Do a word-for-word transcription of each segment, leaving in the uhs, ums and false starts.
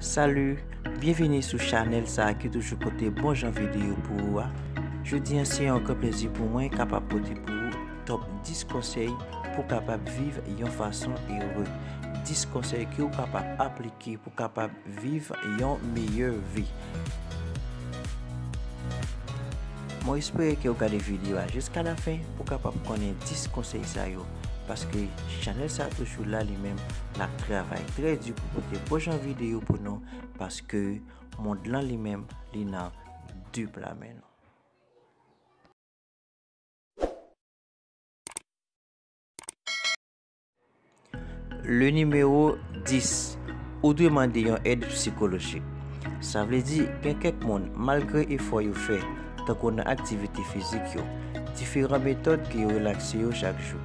Salut, byenvini sou chanèl sa a ki toujou pote bon jan videyo pou ou a. Jodi a, se yon gran plezi pou mwen kapab pote pou ou top dis konsèy pou w kapab viv yon fason ere. Dis konsèy ke w kapab aplike pou w kapab viv yon meyè vi. Mwen espere ke w gade videyo a jiska lafen pou w kapab konnen dis konsèy sa yo, paske chanèl sa a toujou la li menm, l ap travay trè di pou pote bon jan videyo pou nou, paske mond lan li menm, li nan de pla men nou. Le nimewo dis, ou dwe mande yon èd sikolojik. Sa vle di, gen kèk moun, malgre efò yo fè, tankou nan aktivite fizik yo, diferan metòd ke yo relakse yo chak jou,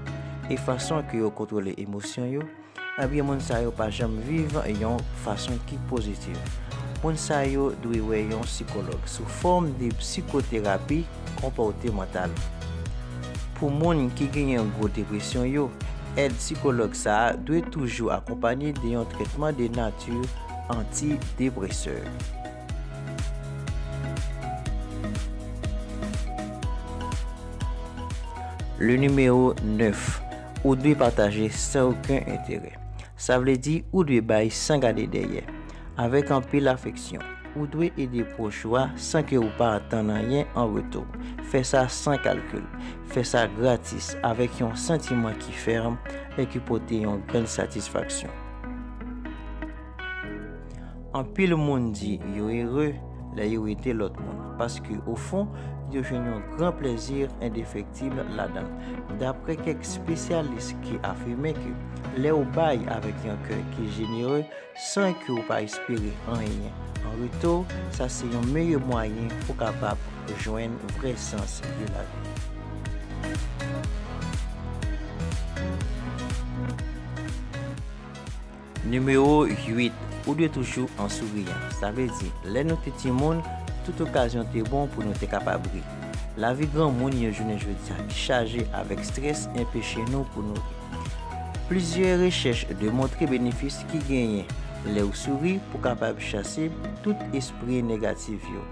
e fason ke yo kontwole emosyon yo, ebyen, moun sa yo pa janm viv yon fason ki pozitiv. Moun sa yo dwe wè yon sikològ sou fòm de psikoterapi konpòtemantal. Pou moun ki genyen gwo depresyon yo, èd sikològ sa a dwe toujou akonpanye de yon trètman de nati antidepresè. Le nimewo nèf, ou dwe pataje san okenn enterè. Sa vle di ou dwe bay san gade dèyè, avèk anpil afeksyon. Ou dwe ede pwòch ou a san ke ou pa atann anyen an retou. Fè sa san kalkil. Fè sa gratis, avèk yon santiman ki fèm e ki pote yon grann satisfaksyon. Anpil moun di yo ere lè yo ede lòt moun, paske, ofon, yo jwenn yon gran plezi endefektib ladan l. Daprè kèk espesyalis ki afime ke lè w bay avèk yon kè ki jenere, san ke w pa espere anyen an retou, sa se yon meyè mwayen pou w kapab jwenn vrè sans de lavi. Nimewo uit, ou dwe toujou an souriyan. Sa vle di, lè nou te timoun, tout okazyon te bon pou nou te kapab ri. Lavi granmoun yo jounen jodi a ki chaje avèk estrès enpeche nou pou nou ri. Plizyè rechèch demontre benefis ki genyen lè w souri pou kapab chase tout espri negatif yo.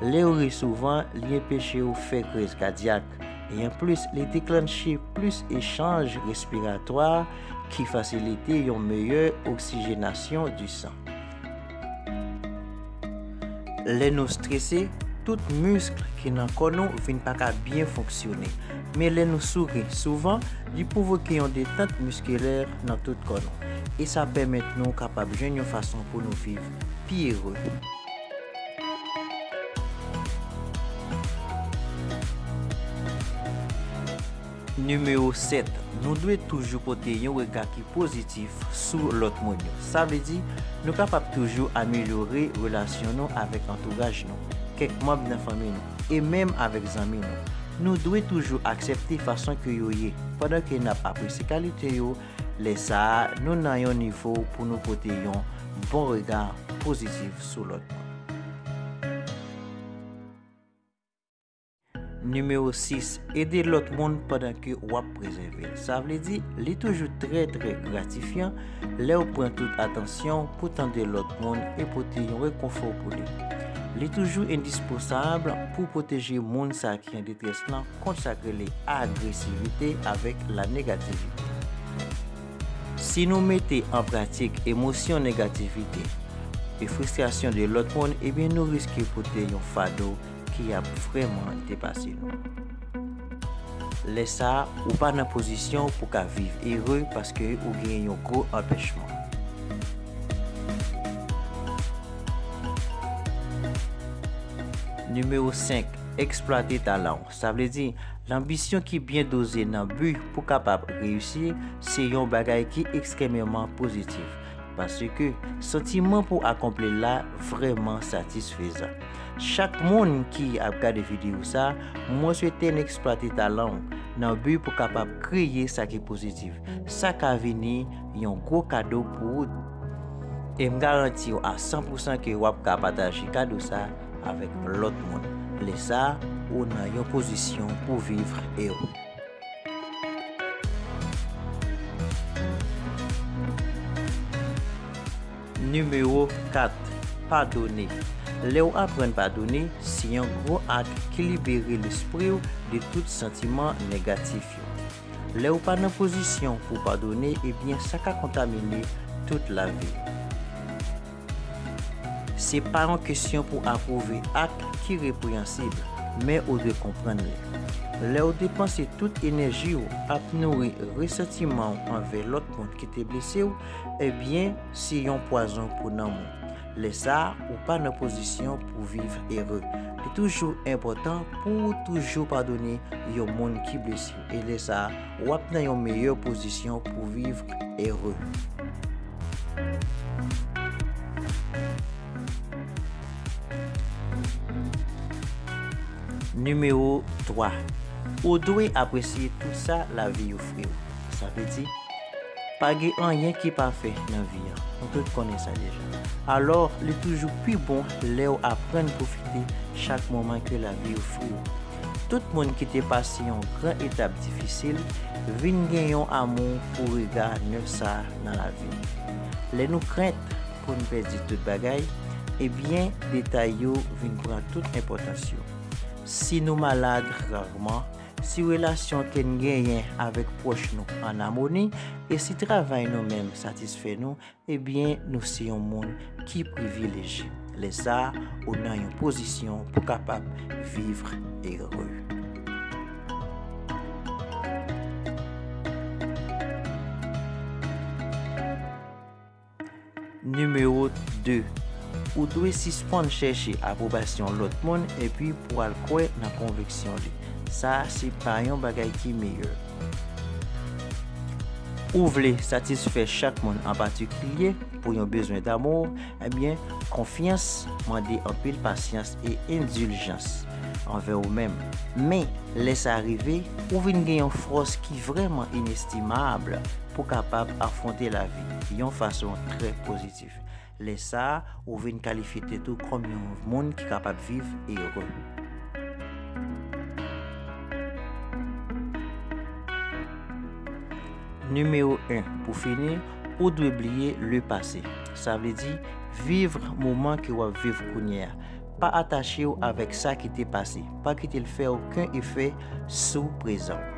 Lè w ri souvan, li enpeche w fè kriz kadyak. E anplis, li deklanche plis echanj respiratwa ki fasilite yon meyè oksijenasyon di san. Lè nou strese, tout misk ki nan kò nou vin pa ka byen fonksyone. Men lè nou souri souvan, li pwovoke yon detant miskilè nan tout kò nou. E sa pèmèt nou kapab jwenn yon fason pou nou viv pi ere. Nimewo sèt, nou dwe toujou pote yon rega ki pozitif sou lòt moun yo. Sa vle di, nou kapab toujou amelyore relasyon nou avèk antouraj nou, kèk manm nan fanmi nou, e menm avèk zanmi nou. Nou dwe toujou aksepte fason ke yo ye, pandan ke n ap apresye kalite yo. Lè sa a, nou nan yon nivo pou nou pote yon bon rega pozitif sou lòt moun. Nimewo sis, ede lòt moun pandan ke w ap prezève l. Sa vle di, li toujou trè, trè gratifyan lè w pran tout atansyon pou tande lòt moun e pote yon rekonfò pou li. Li toujou endispansab pou pwoteje moun sa ki an detrès lan kont sa k rele agresivite avèk la negativite. Si nou mete an pratik emosyon negativite e fristrasyon de lòt moun, ebyen nou riske pote yon fado ki ap vrèman depase nou. Lè sa a, ou pa nan pozisyon pou ka viv ere paske ou gen yon gwo anpèchman. Nimewo senk, eksplwate talan w. Sa vle di, lanbisyon ki byen doze nan bi pou kapab reyisi, se yon bagay ki ekstrèmeman pozitif. Paske santiman pou akonpli l la vrèman satisfezan. Chak moun ki ap gade videyo sa, mwen swete n eksplwate talan w nan bi pou kapab kreye sa ki pozitif. Sa ka vini yon gwo kado pou ou. E m garanti w a san pou san ke w ap ka pataje kado sa avèk lòt moun. Lè sa, ou nan yon pozisyon pou viv ere. Nimewo kat, padone. Lè w aprann padone, se yon gwo ak ki libere lespri w de tout santiman negatif yo. Lè w pa nan pozisyon pou padone, ebyen, sa ka kontamine tout lavi w. Se pa yon kesyon pou apwouve ak ki repreyansib, men ou dwe konprann li. Lè w depanse tout enèji w ap nouri resantiman w anvè lòt moun ki te blese w, ebyen, se yon pwazon pou nanm ou. Lè sa a, ou pa nan pozisyon pou viv ere. Li toujou enpòtan pou w toujou padone yon moun ki blese w. E lè sa a, w ap nan yon meyè pozisyon pou viv ere. Nimewo twa, ou dwe apresye tout sa lavi ofri w. Sa vle di, pa gen anyen ki pafè nan vi an. Nou tout konnen sa deja. Alò, li toujou pi bon lè w aprann pwofite chak moman ke lavi ofri w. Tout moun ki te pase yon gran etap difisil vin gen yon amou pou rega nèf sa a nan lavi. Lè nou krent pou n pèdi tout bagay, ebyen, detay yo vin pran tout enpòtans yo. Si nou malad gravman, si relasyon ke n genyen avèk pwòch nou an amoni, e si travay nou menm satisfè nou, ebyen, nou se yon moun ki privilejye. Lè sa a, ou nan yon pozisyon pou kapab viv ere. Nimewo de, ou dwe sispann chèche apwobasyon lòt moun epi pou al kwè nan konviksyon li. Sa a se pa yon bagay ki meyè. Ou vle satisfè chak moun an patikilye pou yon bezwen damou, ebyen, konfyans mande anpil pasyans e endiljans anvè ou menm. Men, lè sa rive, ou vin gen yon fòs ki vrèman inestimab pou kapab afwonte lavi yon fason trè pozitif. Lè sa a, ou vin kalifye tèt ou kòm yon moun ki kapab viv ere. Nimewo en, pou fini, ou dwe bliye le pase. Sa vle di, viv moman ke w ap viv kounye a. Pa atache w avèk sa ki te pase. Pa kite l fè okenn efè sou prezan w.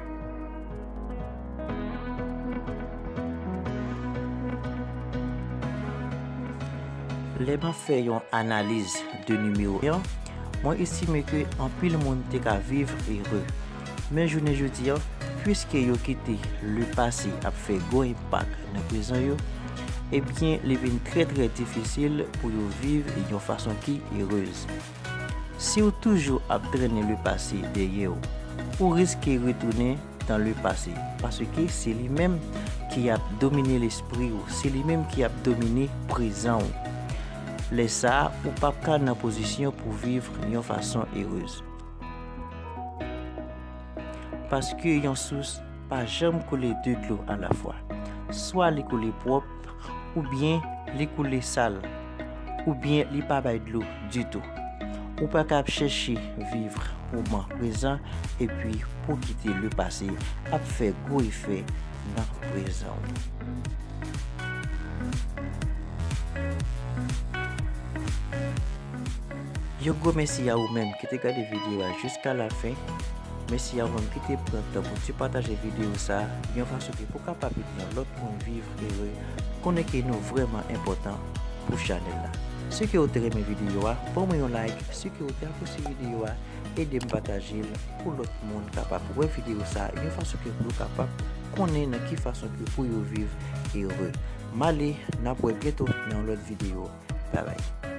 Lè m ap fè yon analiz de nimewo en, mwen estime ke anpil moun te ka viv ere. Men jounen jodi a, piske yo kite le pase ap fè gwo enpak nan prezan yo, ebyen, li vin trè, trè difisil pou yo viv yon fason ki erez. Si w toujou ap trennen le pase dèyè w, ou riske retounen dans le passé, paske se li menm ki ap domine lespri w, se li menm ki ap domine prezan w. Lè sa a, ou p ap ka nan pozisyon pou viv yon fason erez. Paske yon sous pa janm koule de dlo alafwa. Swa li koule pwòp, oubyen li koule sal, oubyen li pa bay dlo ditou. Ou pa ka ap chèche viv moman prezan epi pou kite le pase ap fè gwo efè nan prezan w. Yon gwo mèsi a ou menm ki te gade videyo a jiska lafen. Mèsi a ou menm ki te pran tan pou ti pataje videyo sa a, yon fason ke pou kapab ede yon lòt moun viv ere. Konnen ke nou vrèman enpòtan pou chanèl la. Si ke ou te renmen videyo a, ban mwen yon like. Si ke ou te apresye videyo a, ede m pataje l pou lòt moun kapab wè videyo sa a, yon fason ke pou yo kapab konnen nan ki fason ke pou yo viv ere. M ale, n ap wè byento nan yon lòt videyo. Babay.